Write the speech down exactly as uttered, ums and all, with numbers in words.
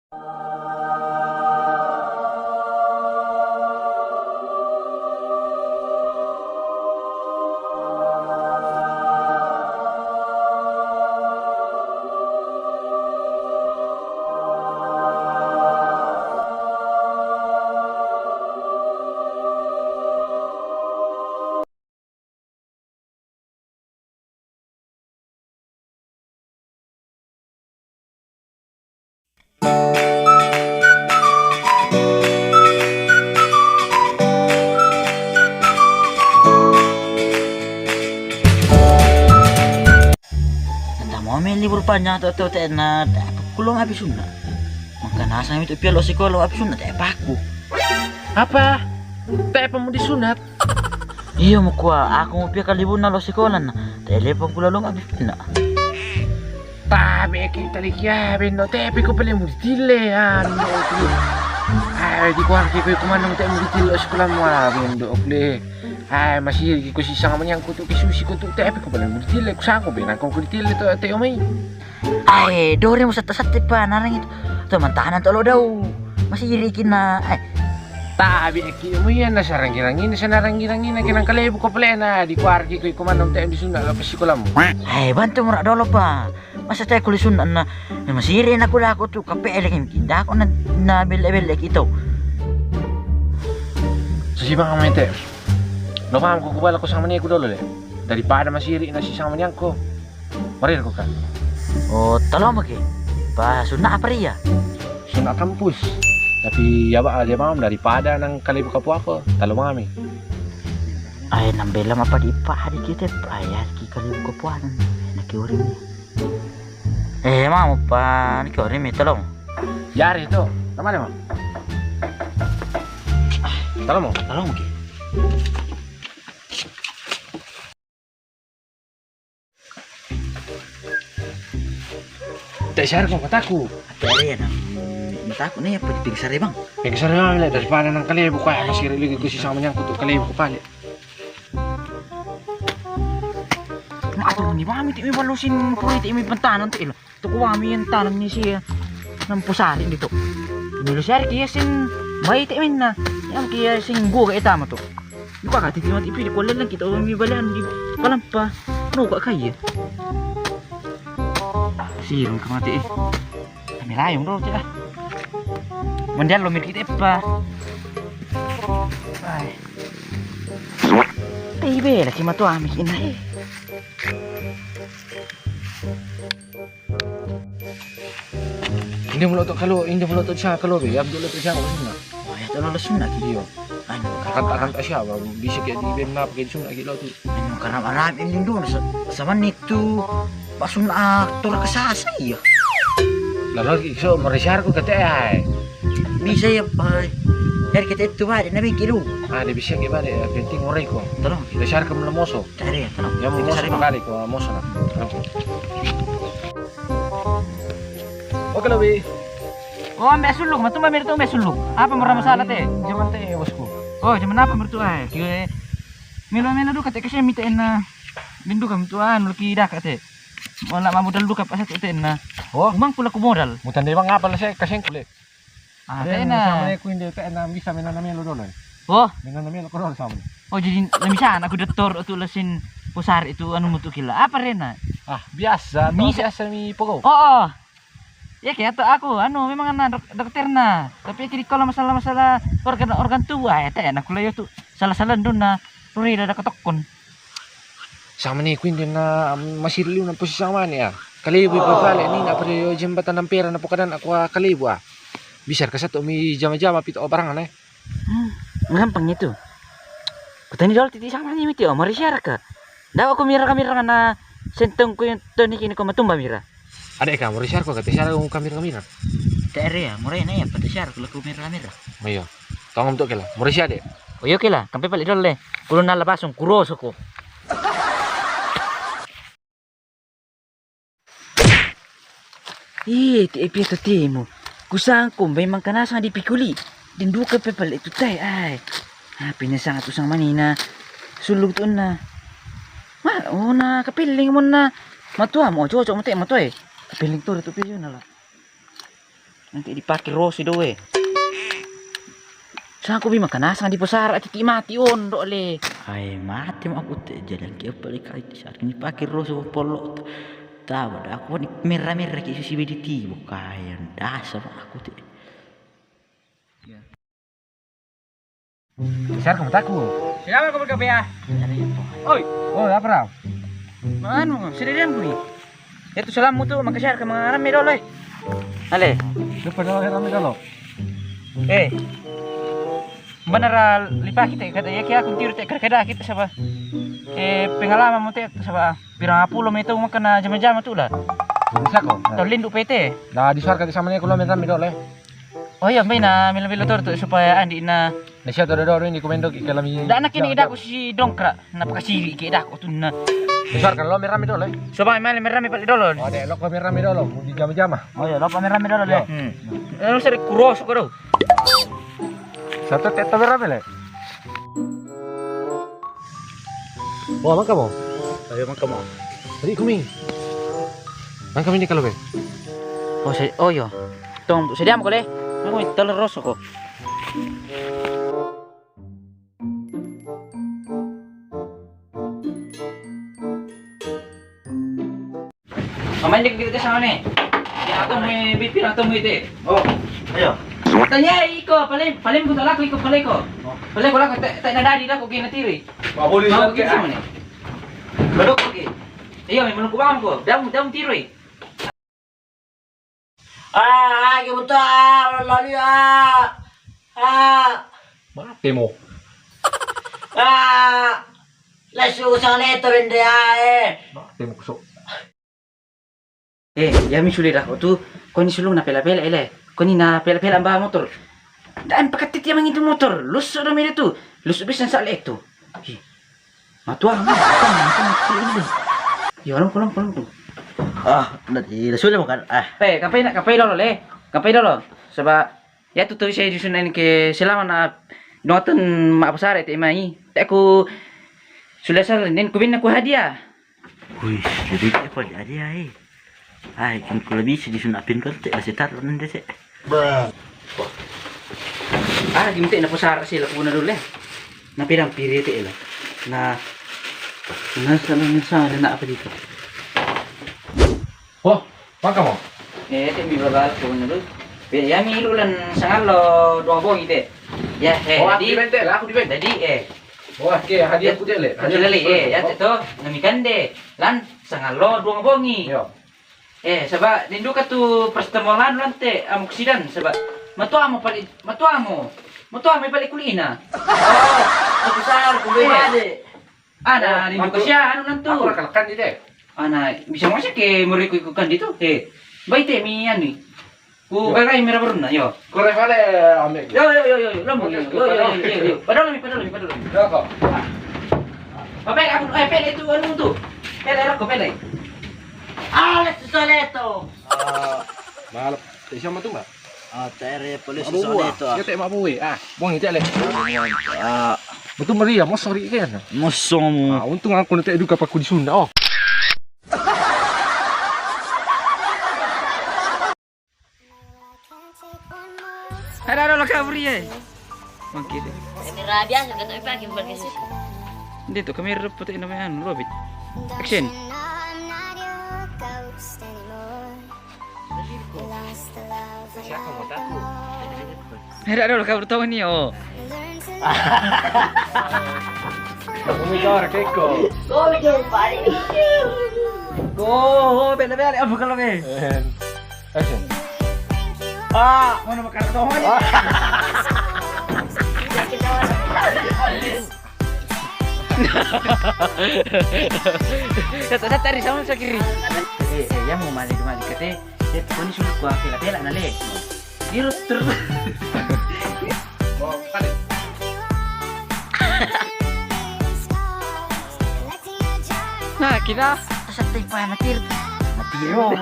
Anda mau main libur panjang tu, tu, te na, te apa ku lo abis sunna. Maka nasa itu pialo sekolah abis sunna, te apa aku. Apa? Te apa mau disunat? Iyo, mau kua, aku mau pia kali buna lo sekolah na. Telepon kula lo abis na. Tabe kita likia bendo, tepi ko pale muditile, anu. Ay, di kuan ki ko kumano te muditile sekolah mo, ah, bendo, okle. Ay, masih ki ko si sanga manyang kutu ki susi kutu, tepi ko pale muditile, kusako bena ko ditile to, te omai. Ai, dore mo satte-satte pa narang itu. To mantanan to lo dau. Masih iri kina. Ai. Tabi ki mo yan na sarang-kirang ini, sa narang-kirang ini, kinang kalebu ko plena, di kuarki ko ikuman nang te di sunda lo pesi ko lamu. Ai, bantu mo ra dolo pa. Masa te kuli sunda na. Masih iri na kula ko tu kape elek ini kinda ko na, na bele-bele kito. Sisi bang amete. Lo paham ko kubala ko sama ni ko dolo le. Daripada masih iri na si sama ni angko. Marir ko ka. Oh, talo mo ki. Pa sunna apa ria? Sunna kampus. Tapi ya ba dia mam daripada nang kali buka puako. Talo mami. Ai nambela apa di pa hari kita. Ai hari ki kali buka puako. Naki ori mi. Eh, mau pa naki ori mi talo. Yari tu. Nama dia mam? Talo mo. Talo mo ki. Te sar ko mataku. Ate are na. Mataku ni apa di pigsare bang. Pigsare bang le daripada nang kali buka masih iri lagi ko si sama nyangkut tu kali buka pale. Ma atu ni mami ti mi balusin puri ti mi pantanan ti ilo. Tu ko mami yang tanan ni si. Nang pusari dito. Milusari kiya sin bai ti minna. Yang kiya sin guga itama tu. Luka ka titi mati pili ko lalang kita mi balian di palampa. No ka kaya. Sirong ka mati eh. Kami layong do ti ah. Mondial lo mirkit epa. Ai. Tibe lagi matu ami ina eh. Hindi mo lo to kalo, hindi mo lo to siya kalo be. Abdo lo to siya ko sunna. Oh, ya to lo sunna ki. Iyo. Ano, kakan kakan ta siya ba. Bisa kaya di ben na pakai sunna ki lo to. Ano, karam aram hindi do sa sa manitu. Pasun aktor ka sa sa iya. Lalo ki so marisar ko kate ay. Bisa ya pa. Dari kita itu ba na bin kilo. Ah, di bisa ki ba de penting oray ko. Tolong. Risar ko malamoso. Tare, tano. Yang mau moso makali ko moso na. Oke lo bi. Oh, ambil suluk, matumba mira tu ambil suluk. Apa mura masalah te? Jaman te bosku. Oh, jaman apa mira tu ay? Kiyo eh. Milo milo duka te kasi mita ena. Lindu kami tu anu laki daka te. Wala mamodal duka pa sa te na. Oh. Umang pula ko modal. Mutan de bang apa la se kaseng kule. Ah, te na. Sama ne kuinde te na bisa mena na melo dolo. Oh. Mena na melo ko dolo sama. Oh, jadi na bisa anak ko doktor tu lasin pusar itu anu mutu kila. Apa rena? Ah, biasa. Bisa. Biasa mi pogo. Oh, oh. Ya kayak tu aku anu memang anak dok dokter na. Tapi jadi kalau masalah-masalah organ organ tubuh ah te na kula yo tu. Salah-salah ndun na. Ruri dada katokon. Sama ni kuinde na masih liu na posisi sama ni ah. Kalibu ibu pale ni na pare yo jembatan nampera na pokadan aku ah kalibu ah. Bisar ka satu mi jama-jama pito barang ne. Hmm, gampang itu. Kutani dol titi sama ni miti oh mari siar ka. Dawa ko mira ka mira na senteng ko yang toni kini ko matumba mira. Ade ka mari siar ko kate siar ko ka mira ka mira. Te are ya mari na ya pate siar ko laku mira ka mira. Ayo. Tongom tu kela. Mari siar de. Oyo kela, kampe pale dol le. Kulo na labasong kuroso ko. Ih, ti epi to temo. Kusang ko mbai mangkana sang di pikuli. Dinduka pe pale tu tai ai. Ah, pina sang tu sang manina. Suluk tu na. Ma, oh na kapiling mo na. Matua mo, cocok mo te matua eh. Kapiling tu tu piyo na la. Nanti dipake roso do e. Sangko bi makanasang di posara titi mati ondo le. Ai mati mo aku te jalan ki apa le kai ti sar ni pake roso polo. Tawa da aku ni merah-merah ki susi bedi tibo kayan dasa mo aku te. Share kamu taku. Siapa kamu ke ya? Oi. Oh, apa rau? Manu, sedian kuni. Itu salammu tu, makashare ka maramme dolo e. Ale. Lupa dolo, ramme dolo. Eh. Bener, ah, lipa kita kata ya kia aku tiru te kerkeda kita saba. Eh, pengalaman mu te saba. Pirang pulo meto makana jama-jama tu lah. Bisa ko? Tau lindu P T. Lah, di suarka sama ni kulo meram dolo e. Oh iya, mai na milo-milo tor tu supaya andi na. Na siap todo dolo ini komendo ki kalami. Da anak ini daku si dongkrak, na pakasiri ki daku tu na. Besar kan lo merame dolo e. Coba mai merame pale dolo. Oh, de lo ko merame dolo, mau dijama-jama. Oh iya, lo pa merame dolo le. Hmm. Eh, lo seri kuros ko do. Satu teta merame le. Wah, mangka mo. Ayo mangka mo. Tadi kumi. Mangka ini kalau be. Oh, se-, oh iya. Tong, sediam ko le. Aku telur roso ko. Pamain dek kita sama ni. Ya, atau mau bipir atau mau itu. Oh, ayo. Tanya iko, paling, paling buta laku iko, paling iko. Paling ko laku, tak, tak ada di laku gini tiri. Mau boleh. Mau gitu sama ni. Belok lagi. Iyo, memang ku bang ko. Dam, dam tiri. Ah, ah, ke buta, lali ah. Ah. Mate mo. Ah. Lasu sale to bende ah, eh. Mate mo kuso. Eh, ya mi sule dah ko tu. Ko ni sulung na pela-pela ele. Ko ni na pela-pela amba motor. Dan pakatit ya mangitu motor. Lusu do mele tu. Lusu bisa sa le tu. Hi. Matua, matua, matua, matua. Yo, lom, lom, lom, lom. Ah, na di sudah makan. Ah. Eh, kapai nak, kapai dolo le. Kapai dolo. Sebab ya tu tu saya di sini ke selama na nonton mak besar itu mai. Tak ku sudah sal nen ku bin aku hadiah. Wih, jadi apa dia dia eh. Ai, kan kalau bisa di sunat pintu te masih taruh nanti sih. Ah, gimte na posara sila kuna dulu eh. Na pirang piri te ela. Na, na sana na sana na apa dito? Oh, maka mo. Eh, te mi babal kuna dulu. Be, ya mi ilu lan sangalo dua bongi te. Ya, eh, oh, aku di bente lah, aku di bente. Jadi, eh. Wah, ke hadiah ku te le. Hadiah le, eh, ya te to, nami kande lan sangalo dua bongi. Yo. Eh, saba ninduka tu pertemuan lan te amuk sidan saba. Matuamu pali, matuamu. Matuamu pali kulina. Oh, aku sar ku bade. Ana ninduka sia anu nantu. Aku rakan-rakan di te. Ana bisa masa ke muriku ikukan di tu. Eh, bai te mi anu. Ku gagai mira baruna yo. Kore fale ambe. Yo yo yo yo yo. Lamu yo yo yo yo. Padahal mi padahal mi padahal mi. Yo ko. Apa aku eh pele itu anu tu. Pele rokok pele. Ale susah leto. Ah, malap. Te siapa tu, Mbak? Ah, tere polisi soal itu. Ya te mabu we. Ah, buang itu le. Ah, betul meri ya, mosong ri kan. Mosong mu. Ah, untung aku nanti duka paku di Sunda. Oh. Ada ada lo kabur ya. Bangkit. Kamera biasa kan tapi pakai bukan ke sih. Dia tu kamera putih namanya anu lobit. Action. Siapa mau tahu? Ada ada lo kabur tahu ni oh. Umi kau orang keko. Kau jangan paling. Oh, bela bela apa kalau ni? Action. Ah, mana makan tahu ni? Kata kata dari sama sakiri. Eh, eh, ya mau mali mali kate. Ya, kau ni suruh kuah pela pela nale. Dirut terus. Nah, kita satu pa matir. Matiro.